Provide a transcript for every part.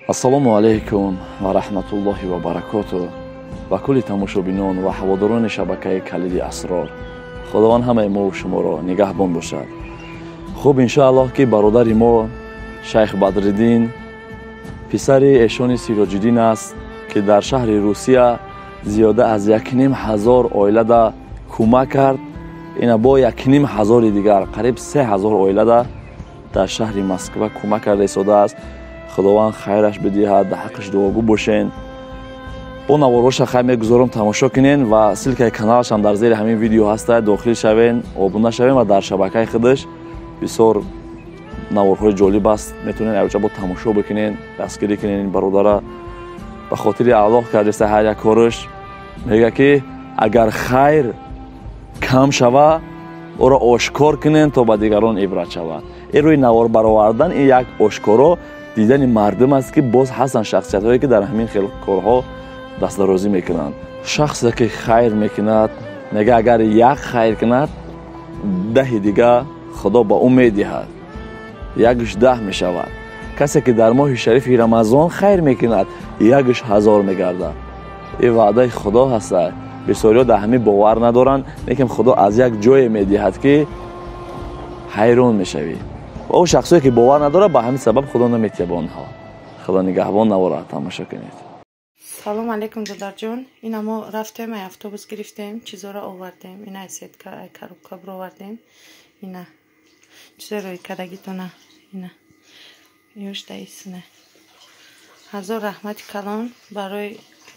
Ассалому алайкум ва раҳматуллоҳи ва баракоту. Ба кулли тамошобинон ва ҳаводорони шабакаи Калиди Асрор, Худованд ҳамаи мо шуморо нигаҳбон бошад. Хуб, иншоаллоҳ ки бародари мо Шайх Бадриддин писари эшони Сироҷиддин аст, ки дар шаҳри Русия зиёда аз 1500 оилада кӯмак кард. Ина бо 1500 дигар, қариб 3000 оилада дар шаҳри Москва кӯмак карда истодааст. Худованд хайраш бидиҳад, дар ҳаққаш дуогӯ бошен. Бо наворҳоша хайр мегузорам, тамошо кунен ва ссылкаи каналашам дар зери ҳамин видео ҳаста, дохил шавен, обуна шавен ва дар шабакаи худаш бисёр наворҳои ҷолиб аст, метавонед авҷа бо тамошо бикунен, дастгирӣ кунен ин бародара. Ба хотири Аллоҳ кардеста ҳар як кораш. Мега ки агар хайр кам шава, ӯро ошкор кунен то ба дигарон ибрат шавад. Ин рӯи навор баровардан ин як ошкоро дидани мардум аст, ки боз ҳастанд шахсиятҳое ки дар ҳамин хел корҳо дастдарозӣ мекунанд. Шахсе ки хайр мекунад, мега агар як хайр кунад, 10 дига Худо ба ӯ медиҳад, 1-10 мешавад. Касе ки дар моҳи шарифи Рамазон хайр мекунад, 1000 мегардад. Ин ваъдаи Худо ҳаст. Бисёриҳо дар ҳамин бовар надоранд, лекин Худо аз як ҷое медиҳад ки ҳайрон мешавӣ. Ва ӯ шахсое ки бовар надорад, ба ҳамин сабаб Худо наметиҳад ба онҳо. Худо нигаҳбон, навора тамошо кунед. Салом алейкум, додарҷон. Ина мо рафтем, ай автобус гирифтем, чизоро овардем. Ина ай сетка, ай коробка бировардем. Ина чизоро кардагитона. Ина ёшта исна. Ҳазор раҳмати калон барои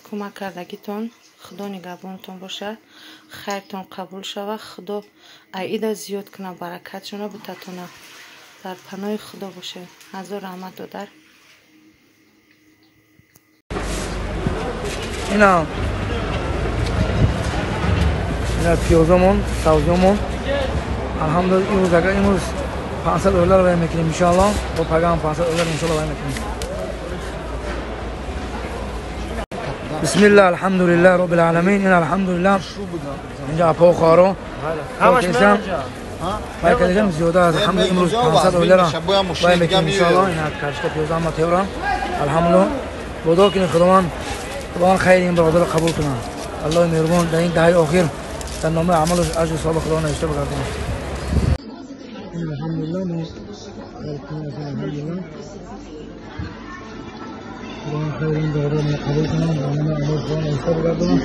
кӯмак кардагитон. Худо нигаҳбонтон боша, хайртон қабул шава. Худо аида зиёд куна, баракатшона бутатона. Дар паноҳи Худо бошед. Ҳазор раҳмат, додар. Ина пиёзамон, савзиёмон. Алҳамдулилла, имрӯз агар имрӯз 500 доллар вай мекунем иншоаллоҳ, бо пагам 500 доллар иншоаллоҳ вай мекунем. Бисмиллаҳ, алҳамдулиллаҳ роббил оламин. Ин алҳамдулиллаҳ инҷа апо хоро вай кардем зиёда аз алҳамдулиллаҳ имрӯз 500 доллар вай мекунем иншоаллоҳ. Ина кашка пиёзам ма теврам. Алҳамдулиллаҳ, худо кунад Худованд хайр ин бародарро қабул кунад. Аллоҳи меҳрубон дар ин даҳаи охир дар номаи амалаш аҷру савоби Худо навишта бигардонад. Алҳамдулиллаҳ, мо алҳамдулиллаҳ Худованд хайр ин бародарро қабул кунад, дар номаи амалаш Худо навишта бигардонад.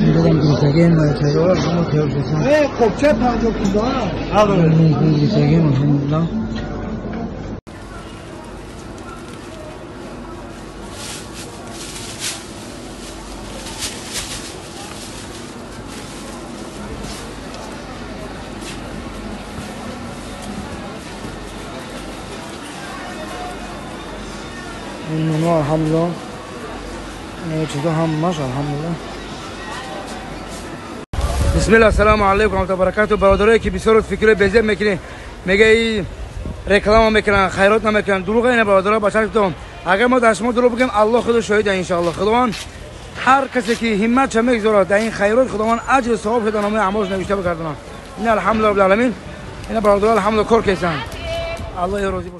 Инҷодам гирифтагем, тайёр ҳама тайёр шуданд. Қопча 50 кило. Гирифтагем, алҳамдулиллаҳ. نونو الحمدلله، چیزا همش الحمدلله. بسم الله، السلام علیکم و رحمت الله برکاته. برادرایی که بسیار فکر بیزه میکنی، میگه ای رکلام میکنن، خیرات نمیکنن، دروغ اینه برادرها. بچه‌تون اگر ما در شما دروغ بگیم، الله خود شاهد ان شاء الله. خداوند هر کسی که همت چه میگذاره در این خیرات، خداوند اجر و ثواب در نامه اعمالش نوشته بگردونه. این الحمدلله رب العالمین. اینا برادرها الحمدلله کار کردن. الله راضی باشه.